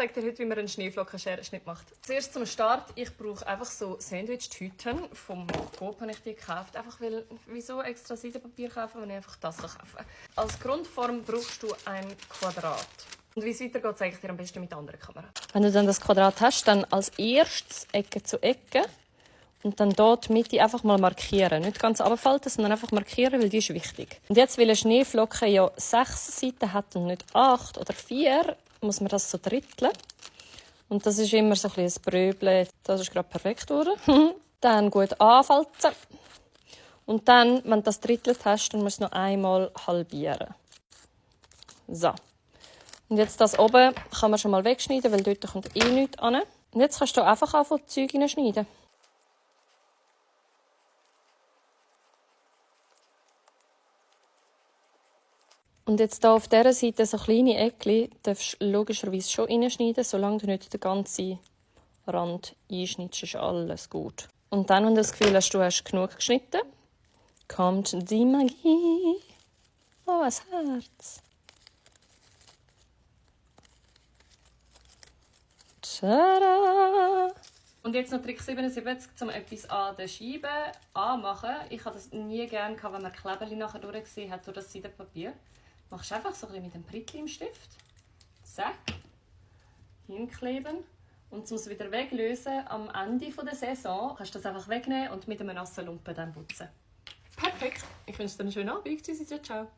zeige dir heute, wie man einen Schneeflockenscherenschnitt macht. Zuerst zum Start, ich brauche einfach so Sandwich-Tüten. Vom Coop habe ich die gekauft. Einfach weil, wieso extra Seidenpapier kaufen, wenn ich einfach das kaufen kann. Als Grundform brauchst du ein Quadrat. Und wie es weitergeht, zeige ich dir am besten mit der anderen Kamera. Wenn du dann das Quadrat hast, dann als erstes Ecke zu Ecke. Und dann dort die Mitte einfach mal markieren. Nicht ganz runterfalten, sondern einfach markieren, weil die ist wichtig. Und jetzt, weil eine Schneeflocke ja 6 Seiten hat und nicht 8 oder 4, muss man das so dritteln. Und das ist immer so ein bisschen ein Bröbeln. Das ist gerade perfekt geworden. Dann gut anfalzen. Und dann, wenn du das drittelt hast, dann musst du noch einmal halbieren. So. Und jetzt das oben kann man schon mal wegschneiden, weil dort kommt eh nichts an. Und jetzt kannst du einfach anfangen, die Zeug hineinschneiden. Und jetzt hier auf dieser Seite so kleine Eckchen darfst du logischerweise schon reinschneiden, solange du nicht den ganzen Rand einschneidest, ist alles gut. Und dann, wenn du das Gefühl hast, du hast genug geschnitten, kommt die Magie. Oh, ein Herz. Tada! Und jetzt noch Trick 77, um etwas an der Scheibe anzumachen. Ich habe das nie gerne, wenn man Kleberli nachher durchgesehen hat durch das Seidenpapier. Machst du einfach so ein bisschen mit dem Prittli im Stift. Zack. Hinkleben. Und um es wieder weglösen, am Ende der Saison kannst du das einfach wegnehmen und mit einem nassen Lumpen dann putzen. Perfekt. Ich wünsche dir einen schönen Abend. Tschüssi, ciao.